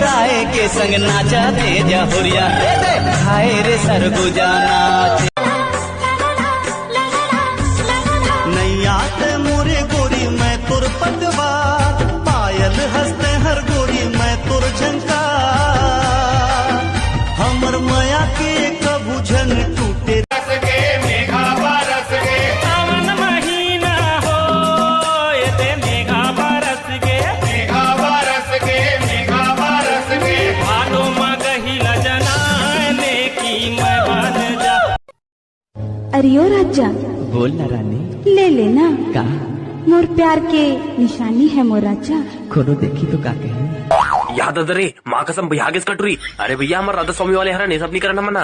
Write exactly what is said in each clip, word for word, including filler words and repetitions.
राय के संग नाचा दे जहुरिया, ए दे, हाय रे सरगुजा नाच। नैया ते मोरे गोरी मैं तोर पतवार, पायल हंसते हर गोरी मैं तोर झंकार। हमर मया के कभू झन टूटे। सावन महीना हो, एते मेघा बरस गे। भादो म गही ल जनाने की मैं बन जा। अरे ओ राजा, बोल ना रानी। ले लेना। का? मोर प्यार के निशानी है मोर राजा। कोनो देखी तो का कही? याद अदरे, माँ कसम भैया आगे से कटुरी। अरे भैया, हमर राधा स्वामी वाले हरा ने सब नहीं करना मना।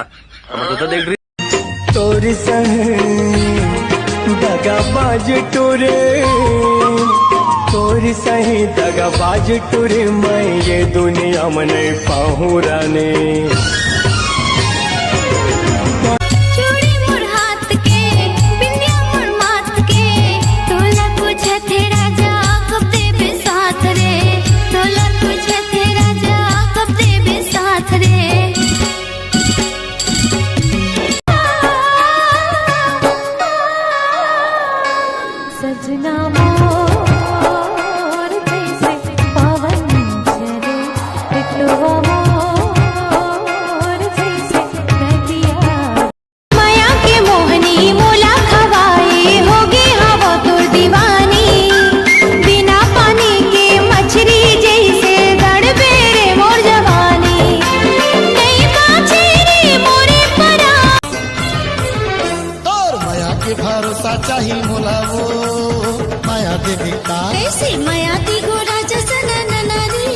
हमर दादा देख रही। तोर सही दगाबाज टुरी, तोर सही दगाबाज टुरी, मैं ये दुनिया में नहीं पाहूँ रानी। चूड़ी मोर हाथ के, बिंदिया मोर माथ के, तोला कुछ थे राजा, कब देबे साथ रे, तोला कुछ थे राजा, कब देबे साथ रे। सजना मोर जैसे पवन चले, बिटुआ मोर जैसे नदिया। मया के मोहनी मोला खवाए, होगे हवो तोर दीवानी। बिना पानी के मछरी जैसे गड़बे रे मोर जवानी। नहीं बाँचे रे मोरे परा। तोर मया के भरोसा चाही मोला वो, मया देबे का? कैसे मया दी गो राजा सननन रे,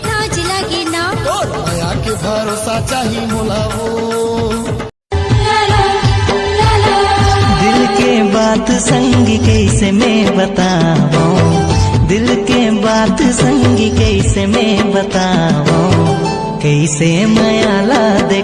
लाज लागे ना। तोर मया के भरोसा चाही मोला वो। दिल के बात संग कैसे मैं बतावं, दिल के बात संग कैसे मैं बतावं, कैसे मया ला दे।